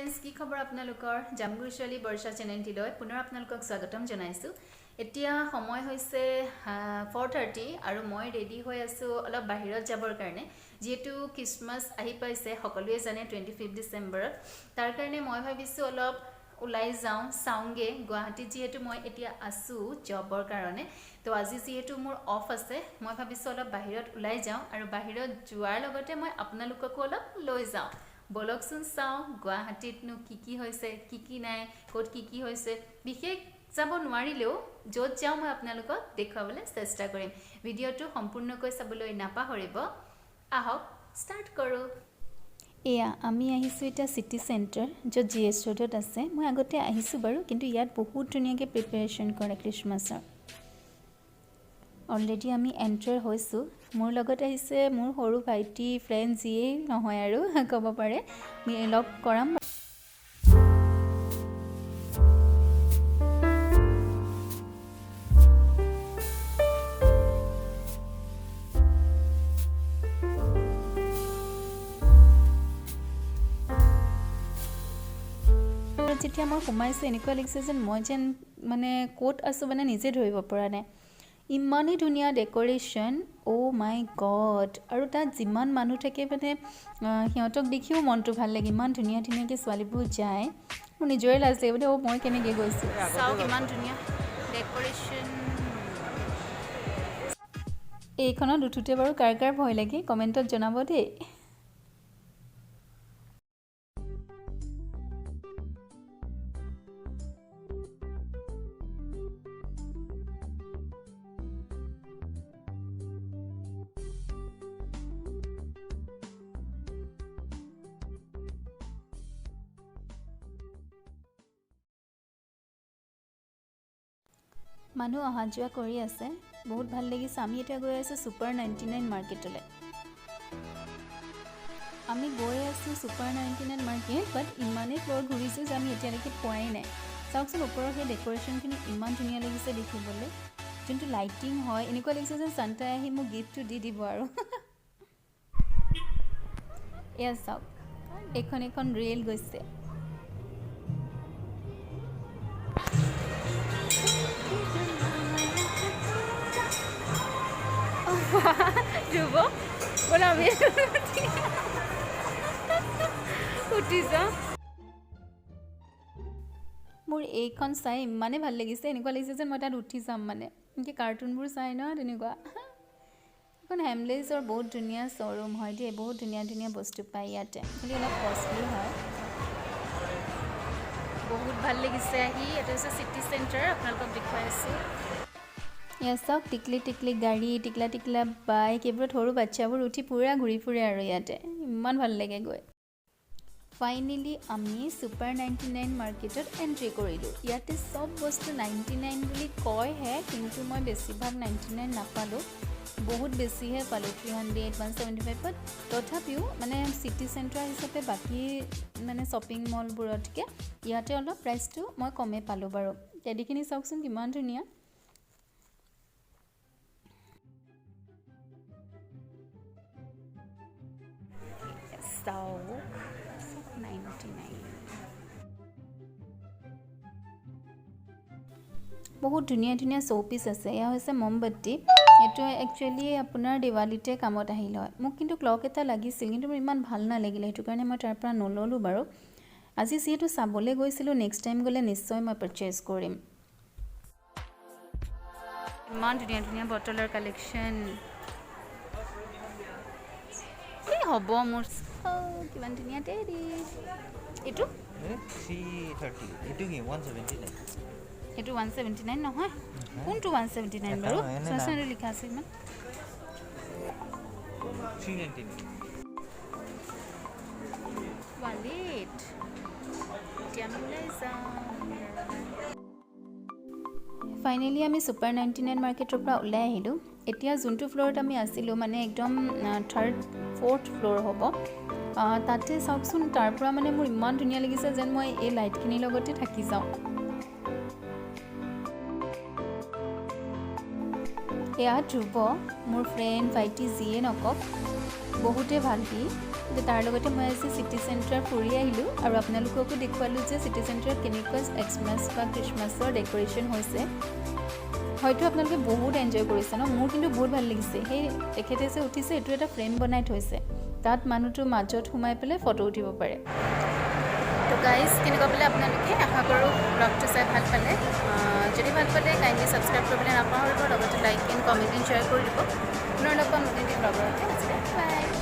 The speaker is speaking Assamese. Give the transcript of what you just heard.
ফ্ৰেণ্ডছ, কি খবৰ আপোনালোকৰ? জামগুৰি ছোৱালী বৰ্ষা চেনেলটিলৈ পুনৰ আপোনালোকক স্বাগতম জনাইছোঁ। এতিয়া সময় হৈছে 4:30 আৰু মই ৰেডি হৈ আছোঁ অলপ বাহিৰত যাবৰ কাৰণে। যিহেতু খ্ৰীষ্টমাছ আহি পাইছে, সকলোৱে জানে 25 ডিচেম্বৰত, তাৰ কাৰণে মই ভাবিছোঁ অলপ ওলাই যাওঁ, চাওঁগৈ। গুৱাহাটীত যিহেতু মই এতিয়া আছোঁ জবৰ কাৰণে, তো আজি যিহেতু মোৰ অফ আছে, মই ভাবিছোঁ অলপ বাহিৰত ওলাই যাওঁ আৰু বাহিৰত যোৱাৰ লগতে মই আপোনালোককো অলপ লৈ যাওঁ। ব'লকচোন চাওঁ গুৱাহাটীতনো কি কি হৈছে, কি কি নাই, ক'ত কি কি হৈছে। বিশেষ যাব নোৱাৰিলেও য'ত যাওঁ মই আপোনালোকক দেখুৱাবলৈ চেষ্টা কৰিম। ভিডিঅ'টো সম্পূৰ্ণকৈ চাবলৈ নাপাহৰিব। আহক ষ্টাৰ্ট কৰোঁ। এয়া আমি আহিছোঁ এতিয়া চিটি চেণ্টাৰ, য'ত জিএছ ৰোডত আছে। মই আগতে আহিছোঁ বাৰু, কিন্তু ইয়াত বহুত ধুনীয়াকৈ প্ৰিপেৰেশ্যন কৰে খ্ৰীষ্টমাছৰ। অলৰেডি আমি এণ্টাৰ হৈছোঁ। মোৰ লগত আহিছে মোৰ সৰু ভাইটি, ফ্ৰেণ্ড, যিয়েই নহয় আৰু ক'ব পাৰে, লগ কৰাম। যেতিয়া মই সোমাইছোঁ, এনেকুৱা লাগিছে যেন মই যেন মানে ক'ত আছোঁ মানে নিজে ধৰিব পৰা নাই। ইমানেই ধুনীয়া ডেক'ৰেশ্যন, অ' মাই গড! আৰু তাত যিমান মানুহ থাকে, মানে সিহঁতক দেখিও মনটো ভাল লাগে। ইমান ধুনীয়া ধুনীয়াকৈ ছোৱালীবোৰ যায়, মোৰ নিজৰে লাজ লাগে, মানে অ' মই কেনেকৈ গৈছোঁ। চাওক, ইমান ধুনীয়া ডেক'ৰেশ্যন। এইখনত উঠোঁতে বাৰু কাৰ কাৰ ভয় লাগে, কমেণ্টত জনাব দেই। মানুহ অহা যোৱা কৰি আছে, বহুত ভাল লাগিছে। আমি এতিয়া গৈ আছোঁ ছুপাৰ 99 মাৰ্কেটলৈ। আমি গৈ আছোঁ ছুপাৰ 99 মাৰ্কেট, বাট ইমানেই ফ্ল'ৰ ঘূৰিছোঁ যে আমি এতিয়ালৈকে পোৱাই নাই। চাওকচোন, ওপৰৰ সেই ডেক'ৰেশ্যনখিনি ইমান ধুনীয়া লাগিছে দেখিবলৈ। যোনটো লাইটিং হয়, এনেকুৱা লাগিছে যেন চান্তাই আহি মোক গিফ্টটো দি দিব। আৰু এয়া চাওক, এইখন এখন ৰেল গৈছে। ধ্ৰুৱ, ব'লা আমি উঠি যাওঁ। মোৰ এইখন চাই ইমানেই ভাল লাগিছে, এনেকুৱা লাগিছে যেন মই তাত উঠি যাম। মানে এনেকৈ কাৰ্টুনবোৰ চাই ন, তেনেকুৱা। এইখন হেমলেজৰ বহুত ধুনীয়া শ্ব'ৰুম হয় দেই। বহুত ধুনীয়া ধুনীয়া বস্তু পায় ইয়াতে, খালি অলপ কষ্টলি হয়। বহুত ভাল লাগিছে আহি। এইটো হৈছে চিটি চেণ্টাৰ, আপোনালোকক দেখুৱাই আছোঁ। ইয়াত চাওক, টিকলি টিকলি গাড়ী, টিকলা টিকলা বাইক, এইবোৰত সৰু বাচ্ছাবোৰ উঠি পূৰা ঘূৰি ফুৰে আৰু ইয়াতে ইমান ভাল লাগে গৈ। ফাইনেলি আমি ছুপাৰ 99 মাৰ্কেটত এণ্ট্ৰি কৰিলোঁ। ইয়াতে চব বস্তু 99 বুলি কয়হে, কিন্তু মই বেছিভাগ 99 নাপালোঁ, বহুত বেছিহে পালোঁ, 300, 175ত। তথাপিও মানে চিটি চেণ্টাৰ হিচাপে বাকী মানে শ্বপিং মলবোৰতকৈ ইয়াতে অলপ প্ৰাইচটো মই কমেই পালোঁ বাৰু। টেডিখিনি চাওকচোন, কিমান ধুনীয়া। চাওক, 99। বহুত ধুনীয়া ধুনীয়া শ্ব'পিচ আছে। এয়া হৈছে মমবাতি। এইটো একচুৱেলি আপোনাৰ দেৱালীতে কামত আহিল হয়। মোক কিন্তু ক্লক এটা লাগিছিল, কিন্তু মোৰ ইমান ভাল নালাগিলে, সেইটো কাৰণে মই তাৰ পৰা নল'লোঁ বাৰু। আজি যিহেতু চাবলৈ গৈছিলোঁ, নেক্সট টাইম গ'লে নিশ্চয় মই পাৰচেজ কৰিম। ইমান ধুনীয়া ধুনীয়া বটলৰ কালেকশ্যন। এই হ'ব মোৰ। কিমান ধুনীয়া টেডি এইটো। 330। এইটো কি 179? সেইটো 179 নহয়। কোনটো 179 বাৰু? চোৱাচোন, এইটো লিখা আছে ইমান। 399। ৱালেট। এতিয়া আমি ওলাই যাওঁ। ফাইনেলি আমি ছুপাৰ 99 মাৰ্কেটৰ পৰা ওলাই আহিলোঁ। এতিয়া যোনটো ফ্ল'ৰত আমি আছিলোঁ, মানে একদম থাৰ্ড ফ'ৰ্থ ফ্ল'ৰ হ'ব, তাতে চাওকচোন, তাৰ পৰা মানে মোৰ ইমান ধুনীয়া লাগিছে যেন মই এই লাইটখিনিৰ লগতে থাকি যাওঁ। এয়া ধ্ৰুৱ, মোৰ ফ্ৰেণ্ড, ভাইটি, যিয়ে নকওক। বহুতেই ভাল সি। যে তাৰ লগতে মই আজি চিটি চেণ্টাৰ ফুৰি আহিলোঁ আৰু আপোনালোককো দেখুৱালোঁ যে চিটি চেণ্টাৰত কেনেকুৱা এক্সমাছ বা খ্ৰীষ্টমাছৰ ডেক'ৰেশ্যন হৈছে। হয়তো আপোনালোকে বহুত এনজয় কৰিছে ন? মোৰ কিন্তু বহুত ভাল লাগিছে। সেই তেখেতে যে উঠিছে, এইটো এটা ফ্ৰেম বনাই থৈছে, তাত মানুহটো মাজত সোমাই পেলাই ফটো উঠিব পাৰে। তো গাইজ, কেনেকুৱা পালে আপোনালোকে? আশা কৰোঁ ব্লগটো চাই ভাল পালে। যদি ভাল পালে, কাইণ্ডলি ছাবস্ক্ৰাইব কৰিবলৈ নাপাহৰিব, লগতে like and comment and share কৰি দিব। পুনৰ লগ পাম নতুন এটি ব্লগৰ সৈতে। আজিলৈ বাই।